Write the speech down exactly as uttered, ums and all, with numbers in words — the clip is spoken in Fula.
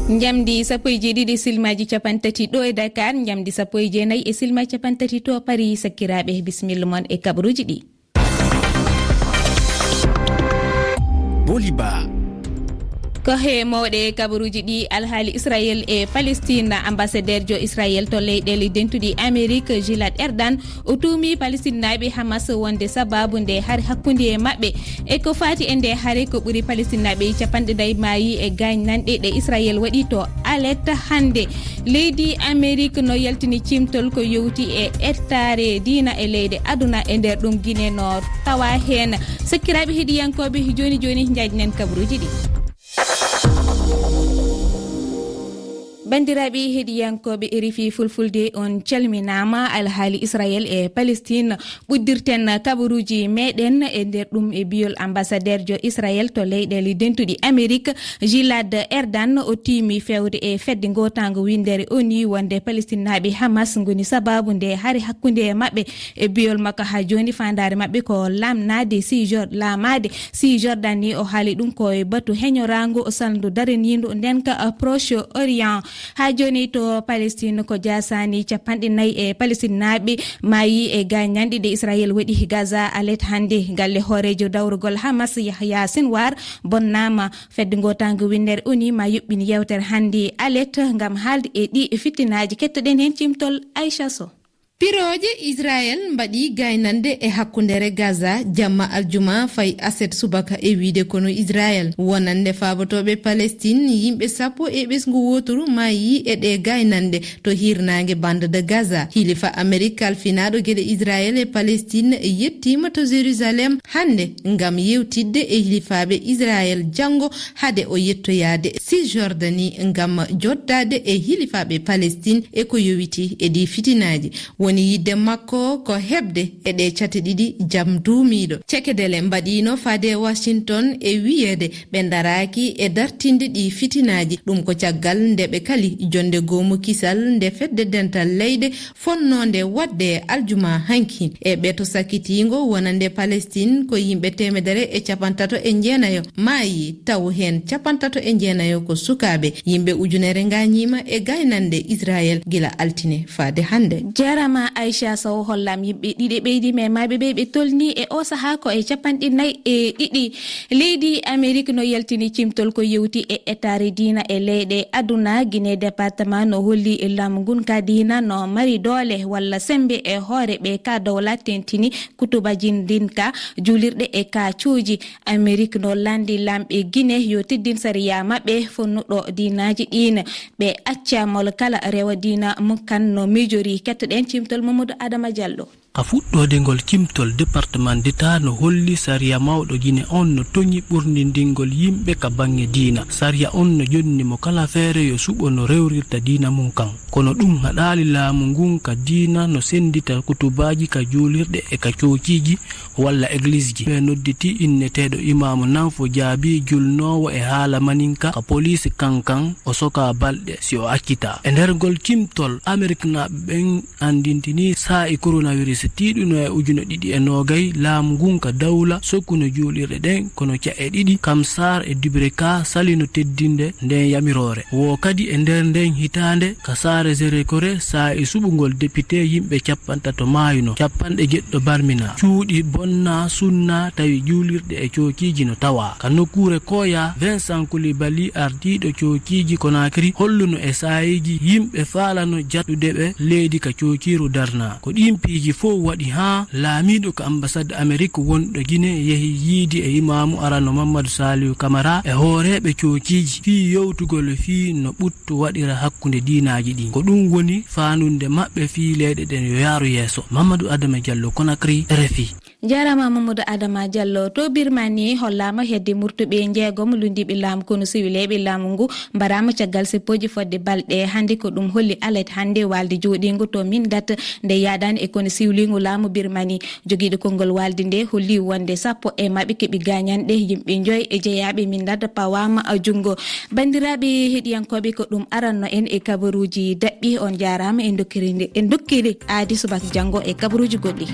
Njamdi sappo e jeeɗiɗi, silmaaji capanɗe tati ɗo e Dakar, njamdi sappo e jeenayi e silmaaji capanɗe tati to Paris. Sakkiraaɓe, bisimilla mon e kabaruuji ɗi. Boliba. Ko he mawɗe kabaruuji ɗi, alhaali Israël e Palestine. Ambassadeurjo Israël to leyɗeele dentuɗi Amérique, Gilad Erdan, o tuumi Palestinnaaɓe Hamas wonde sabaabu nde hari hakkunde e maɓɓe. E ko faati e nde hare, ko ɓuri Palestinnaaɓe capanɗe nayi maayi e gaañnanɗe ɗe Israël waɗi to Alet hannde. Leydi Amérique no yaltini cimtol ko yowti e ettaare diina e leyɗe aduna, e nder ɗum Gine no tawa heen. Sakkiraaɓe heɗiyankooɓe, jooni jooni njaajnen kabaruuji ɗi. Banndiraaɓe heɗiyankooɓe R F I Fulfulde, on calminaama. Alhaali Israël e Palestine ɓuddirten kabaruuji meɗen, e nder ɗum e biyol ambassadeurjo Israël to leyɗeele dentuɗi Amérique, Gilad Erdan, o tiimi fewde e fedde ngootaango winndere O N U wonde Palestinnaaɓe Hamas ngoni sabaabu nde hare hakkunde e maɓɓe. E biyol makko, haa jooni faandaare maɓɓe ko laamnaade Cisjor-, laamaade Cisjordanie. O haali ɗum ko e batu heñoraango salndu daraniindu ndeenka Proche Orient. Haa jooni to Palestine, ko jaasaani capanɗe nayi e Palestinnaaɓe maayi e gaañanɗe ɗe Israël waɗi Gaza alet hannde. Galle hooreejo dawrugol Hamas, Yahya Sinwar, bonnaama. Fedde ngootaango winndere O N U ma yuɓɓin yeewtere hannde alet ngam haalde e ɗi fitinaaji. Kettoɗen heen cimtol Aisha Sow. Pirooje Israël mbaɗi gaaynande e hakkundeere Gaza jamma aljuma fayi aset subaka, e wiyde ko no Israël wonande faabotooɓe Palestine, yimɓe sappo e ɓesngu wooturu maayi e ɗee gaaynande to hiirnaange bande de Gaza. Hilifa Amérique kalfinaaɗo geɗe Israël e Palestine yettiima to Jérusalem hannde ngam yeewtidde e hilifaaɓe Israël janngo, hade o yettoyaade Cisjordanie ngam jottaade e hilifaaɓe Palestine e ko yowiti e ɗii fitinaaji. Woni yiɗde makko ko heɓde e ɗee cate ɗiɗi jam duumiiɗo. Cekedele mbaɗiino faade Washington e wiyeede ɓe ndaraaki e dartinde ɗii fitinaaji. Ɗum ko caggal nde ɓe kali jonnde goomu kisal nde Fedde Dental Leyɗe fonnoonde waɗde aljuma hanki. E ɓeto sakkitiingo wonande Palestine, ko yimɓe teemedere e capantato e jeenayo maayi, taw heen capantato e jeenayo ko sukaaɓe. Yimɓe ujunere ngaañiima e gaaynande Israël gila altine faade hannde. Jarama Aisha Sow. Hollam yimɓe ɗiɗi ɓeydi memaaɓe ɓe, ɓe tolni e o sahaa ko e capanɗe nayi e ɗiɗi. Leydi Amérique no yaltini cimtol ko yewti e etaare diina e leyɗe aduna. Guinée département no holli e laamu ngun ka diina no mari doole walla sembe e hoore ɓe ka dowla tentini kutubaji ndin ka juulirɗe e ka cooji. Amérique no lanndi laamɓe Guinée yo teddin sariya maɓɓe fonnuɗo diinaaji ɗin. Ɓe acca mol kala rewa diina mum kan no miijori. Kettoɗen cimtol Mamadou Adama Diallo. Ka fuɗɗoode ngol cimtol, département d'État no holli sariya mawɗo Guinée on no toñi ɓurndindingol yimɓe ka baŋŋe diina. Sariya on no jonni mo kala feere yo suɓo no rewrirta diina mum kan. Kono ɗum haɗaali laamu ngun ka diina no senndita kutubaaji ka juulirɗe e ka coociiji walla eglisji. Ɓe nodditi inneteeɗo imaamu Nanfo Jaabi, julnoowo e haala maninka ka poliisi Kankan, o soka balɗe si o accitaa. E nder ngol cimtol, Ameriknaaɓe ɓen anndintini saa'i coronavirus tiiɗuno e ujune ɗiɗi e noogay, laamu ngun ka dawla sokkuno juulirɗe ɗen, kono ca'e ɗiɗi, Kamsar e Dubreka, salino teddinde nden yamiroore. Wo kadi e nder nden hitaande, ka saare Zerekore, saa'i suɓungol depite, yimɓe capantato maayuno, capanɗe jeɗɗo barmina, cuuɗi bonna, sunna, tawi juulirɗe e coociiji no tawa. Ka nokkuure Koya, Vincent Koulibaly, ardiiɗo coociiji Conakry, holluno e saa'iiji yimɓe faalano jattude ɓe leydi ka coociiru darna. Ko ɗiin piiji fow waɗi haa laamiiɗo ka ambassade Amerik wonɗo Guinée yehi yiidi e imaamu arano Mamadou Saliou Camara e hooreeɓe coociiji fii yewtugol fii no ɓuttu waɗira hakkunde diinaaji ɗin. Ko ɗum woni faanunde maɓɓe fii leyɗe ɗen yo yaaru yeeso. Mamadou Adama Diallo, Conakry, R F I. Jaaraama Mamadou Adama Diallo. To Birmanie, hollaama hedde murtuɓe njeegom lunndiiɓe laamu kono siwileeɓe laamu ngu mbaraama caggal seppooji fodde balɗe. Hannde ko ɗum holli alet hannde waalde jooɗiingo to Mindat nde yaadaani e kono siwliingo laamu Birmanie. Jogiiɗo konngol waalde nde holli wonde sappo e maɓɓe keɓi gaañanɗe, yimɓe njoy e jeyaaɓe Mindat pawaama junngo. Banndiraaɓe heɗiyankooɓe, ko ɗum aranno en e kabaruuji daɓɓi. On jaaraama e ndokkiri nde, e ndokkiri aadi subaka janngo e kabaruuji goɗɗi.